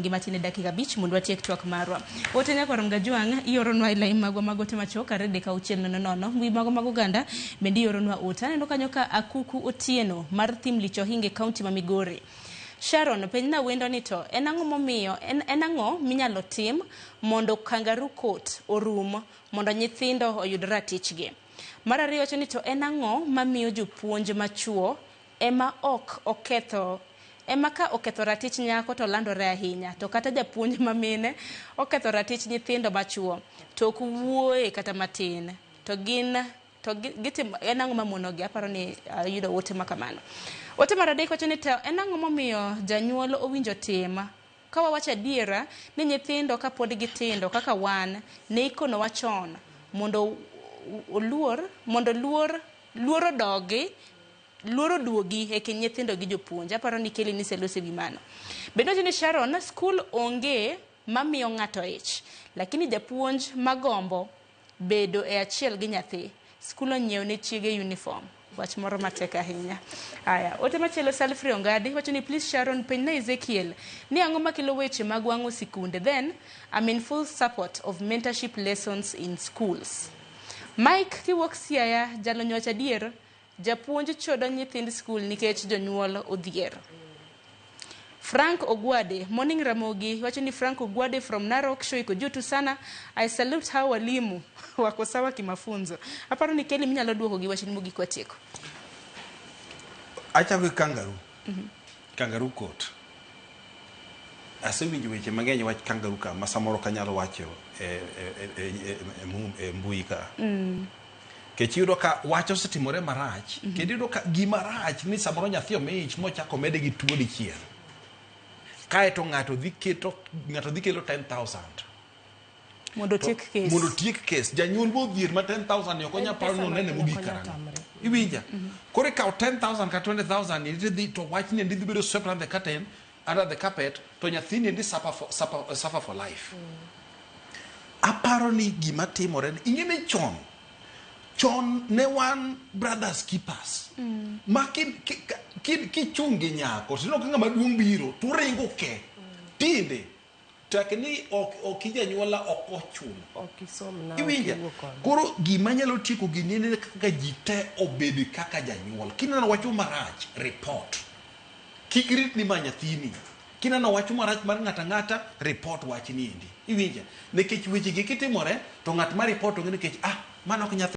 Gi matin e dakika 5 mondo watiek twak marwa. Ote nyakwar Mgajwang' ioronwa e lain magwa mag ote machuok 23600. Mbui magwa mag oganda bende ioronwa ote. Aneno kanyo ka Akuku Otieno mar Thim Lich Ohinga e kaunti ma Migori. Sharon, penjna wendo ni to en ang'o momiyo en ang'o minyalo tim mondo kangaroo court orum mondo nyithindo oyud ratichgi. Mar ariyo wacho ni to en ang'o mamiyo jopuonj machuo ema ok oketho ema ka oketho ratich nyako to landore ahinya to kata japuonj ma mine oketho ratich nyithindo machuo to ok wuoye kata matin to gin to gitimo en ang'o mamonogi aparo ni ayudo ote ma kamano. Ote mar adek wacho ni to en ang'o momiyo janyuol owinjo tim ka wawacho adiera ni nyithindo kapod gitindo kaka wan ne ikonowa chon mondo oluor mondo luor luor odogi luor oduogi e kind nyithindo gi jopuonj. Aparo ni Kelly niseloso e wi mano. Bende wacho ni Sharon, skul onge mamiyo ng'ato ich, lakini japuonj magombo bedo e achiel gi nyathi, skul onyiew ne chiege uniform. Wach moro matek ahinya. Aya, ote machielo Salfrey Ongadi wacho ni please Sharon penjna Ezekiel ni ang'o makelo weche mag wang'o sikunde then I'm in full support of mentorship lessons in schools. Mike kiwuok Siaya jalony wacho adier japuonj chodo nyithind skul nikech jonyuol odhier. Frank Ogwade, morning Ramogi, wacho ni Frank Ogwade from Narok, show iko juu tu sana. I salute hao walimu wako sawa kimafunzo. Aparo ni Kelly minyalo duoko gi wachni mogik watieko. Achako gi kangaroo. Kangaroo court. Asewinjo weche mang'eny wach kangaroo ka ma samoro ok anyalo wacho e mbui ka. Kech iyudo ka wach osetimore marach, kendo iyudo ka gima rach ni samoro nyathi omi ich mochako omede gi tuo dichiel. Kaeto ng'ato dhi keto ng'ato dhi kelo 10,000. Mondo otiek kes. Mondo otiek kes. Janyuol modhier ma 10,000 ni ok onyal paro ni onene mogik karang'o. Iwinja? Koro ikawo 10,000 kata 20,000 ni tidhi to wachni endi dhi bedo swept under the curtain, under the carpet, to nyathini endi suffer for life. Aparo ni gima timore ni ing'e ni chon chon ne wan brothers keepers ma kichung' gi nyako tineno ka ng'ama duong' biro to uringo ke tinde tek ni ok ijanyuola ok ochuno. Ok isom na. Iwinja? Ok iwuo kode. Koro gima nyalo tieko gini en ni kaka ji te obed kaka janyuol. Kineno wach marach, report. Kik rit ni ma nyathini. Kineno wach marach mar ng'ato ang'ata, report wachni endi. Iwinja? Nikech weche gi kitimore to ng'at ma report ong'e nikech ah mano ok nyathi.